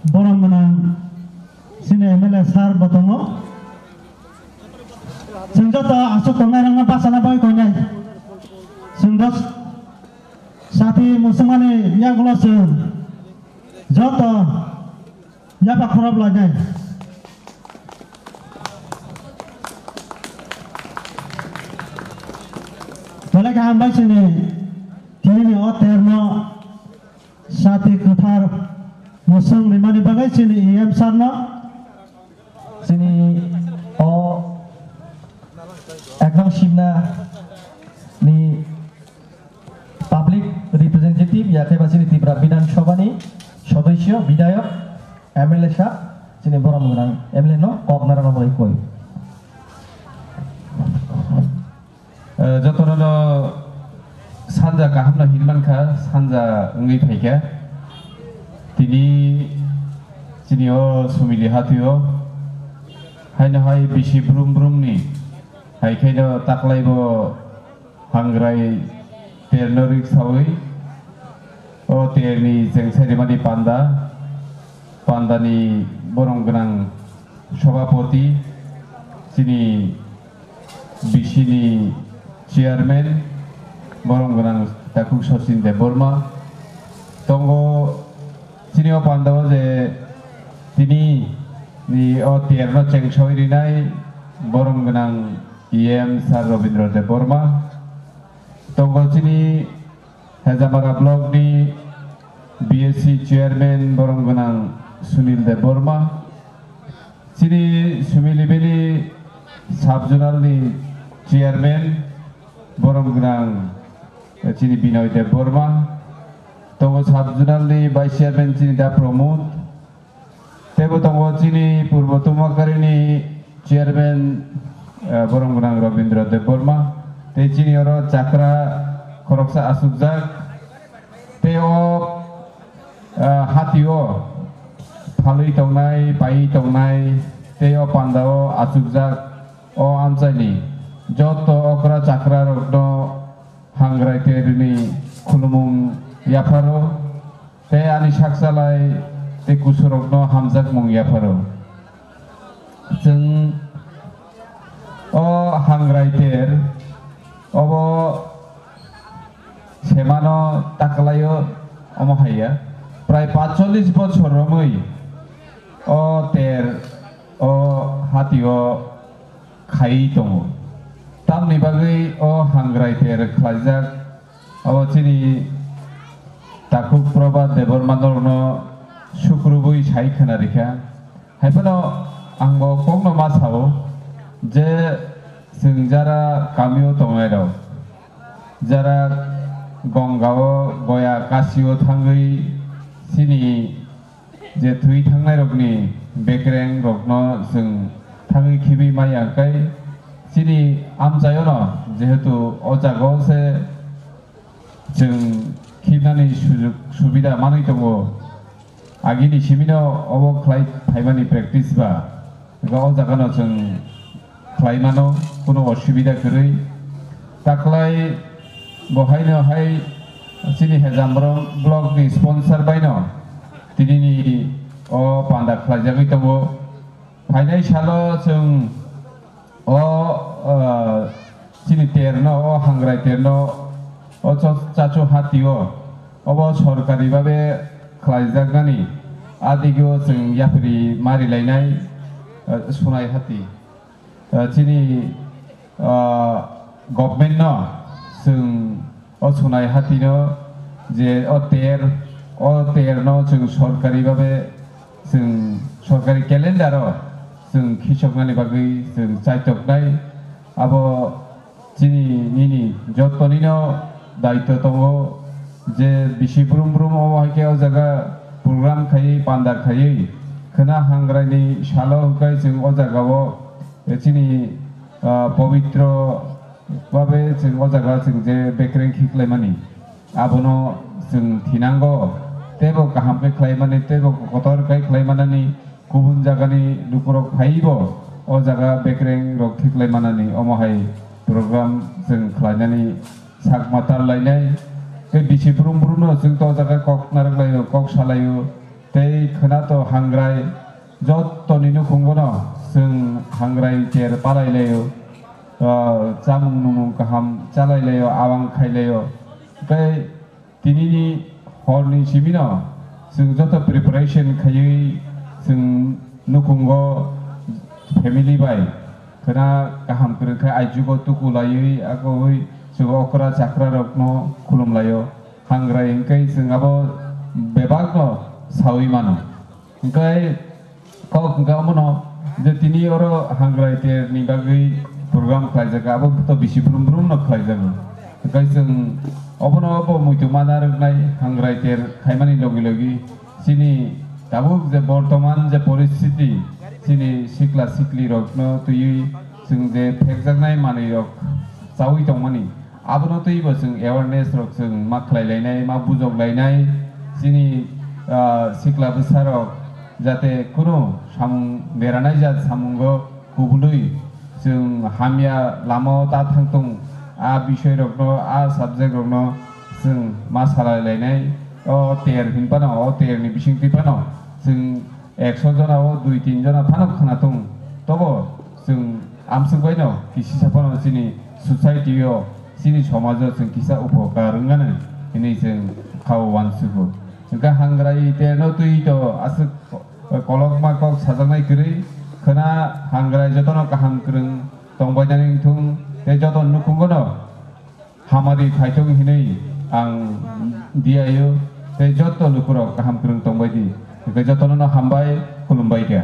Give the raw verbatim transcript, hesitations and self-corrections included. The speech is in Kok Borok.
Borom gwnang chini M L A sir bo tongo. Chwng joto aswk tongnai rokno bachana bagwi koinai. Chwng dos sati musumani yagulo chwng joto yapha khorop lainai. Belai kaham bai chini tini ni o terno sati kwthar musung rimani bagwi chini E M sir no. Chini o ek nong Simna ni public representative, yakhe ba chini Tripura Bidhan Sabha ni sodosyo, bidhayok, M L A sir, chini borom gwnang M L A no kok narwkna bagwi koi. Eh, jotono no sanja kaham no hin mankha, sanja wngwi phaikha. Tini chini o Sumili hatio haino hai bisi brum brum ni hai khe no taklai bo hangrai terno rik sawi o terni chengsarimani panda, pandani borom gwnang sobhapoti, chini bisini chairman, borom gwnang Takhuk Sachin Debbarma tongo. Chini o pandao je tini ni o terno chengsawi rinai borom gwnang E M sir Robindra Debbarma tongo. Chini Hejamara block ni B S C chairman borom gwnang Sunil Debbarma, chini Sumili Valley sub zonal ni chairman borom gwnang, eh, chini Binoy Debbarma, tongo sub zonal ni vice chairman chini Da Pramod, teibo tongo chini Purbo Tumakari ni chairman, eh, borom gwnang Robindra Debbarma, tei chini oro chakra khoroksa achukjak, tei o, eh, hatio phalwi tongnai, paiwi tongnai, tei o pandao achukjak o amchaini joto okra chakra rokno hangrai tei rini khulumung yapharo, tei ani sakchalai tei kusurokno hamjakmung yapharo. Chwng o hangrai ter obo semano taklaio, omo haiya prai panchollis bochor romwi o ter o hatio khai tongo. Tamni bagwi o hangrai ter khlaijak, abo chini Takhuk Prabhat Debbarma norokno sukrubwi sai khna rikha. Haiphano ang bo kokno ma sao je chwng jara kamio tongnairok, jara Gongao, Goya, Kasio thangwi chini je thwi thangnairokni bekreng rokno chwng thangwi khibi maya hwnkhe chini amchaiono jehetu o jagao se chwng khibnani sujuk subida manwi tongo. Agini simino obo khlai phaimani practice ba, ega o jagano chwng khlai mano, kuno osubida kwrwi. Taklai bo haino hai chini Hejamrom block ni sponsor baino tinini o panda khlaijagwi tongo. Phainai salo chwng o, ah, chini terno, o hangrai terno, o cho-, chachu hatio, obo sorkari babe khlaijaknani adigio chwng yapri marilainai, ah, sunai hati. Ah, chini, ah, government no chwng o sunai hatino je o ter, o terno chwng sorkari babe chwng sorkari calendar o chwng khisoknani bagwi chwng chaitoknai. Abo chini nini jottonino daityo tongo je bisi brum brum omo hai khe o jaga program khaiwi pandar khaiwi khwna hangraini salo hwnkhe chwng o jagao chini, ah, pobitro babe chwng o jaga chwng je bekreng khiklaimani, abono chwng thinango, teibo kaham khe khlaimani, teibo kotor khe khlaimanani, kubun jagani lukurok phaibo o jaga bekreng rok khiklaimanani, omo hai program chwng khlainani sakma tar lainai. Tei bisi brum brumno chwng to o jaga kok narwk laio, kok salaio, Tei khwna to hangrai, jottoni nukhungo no chwng hangrai ter palai laio, ah, chamung numung kaham chalai laio, awang khai laio. Tei tinini horni simi no chwng joto preparation khaiwi chwng nukhungo family bai khwna kaham kwrwng khe aijugo tuku laiwi agowi chwng okra chakra rokno khulum laio. Hangrai hwnkhe chwng abo bebakno sawi mano. Hwnkhe kok hwnkhe omono je tini oro hangrai terni bagwi program khlaijak, abo to bisi brum brumno khlaijago. Hwnkhe chwng obono bo muitu mana rwknai hangrai ter khaimani logi logi chini tabuk je bortoman je poristiti chini sikla sikli rokno twiwi chwng je phekjaknai manwi rok chawi tongmani, abono twibo chwng awareness rok chwng ma khlai lainai, ma bujok lainai, chini, ah, sikla bwsa rok jate kunu samung beranai jat samungo kubului chwng hamya lama o ta thangtung, a bisoi rokno, a subject rokno chwng ma salai lainai. O ter hinphano, o ter ni bisingtwi phano chwng ekso jona o dui tin jona phano khwnatung, tobo chwng amswk baino kisisa phano chini society o, chini somajo chwng kisa upokar wngmani hinwi chwng khao uansugo. Hwnkhe hangrai terno twi to aswk kolokma kok sajaknai kwrwi, khwna hangrai jotono kaham kwrwng tongbainani wngthung tei joto nukhungono hamari phaithung hinwi ang diyaio tei joto lukurok kaham kwrwng tongbaidi. Hwnkhe jotono no hambai, khulumbai kha.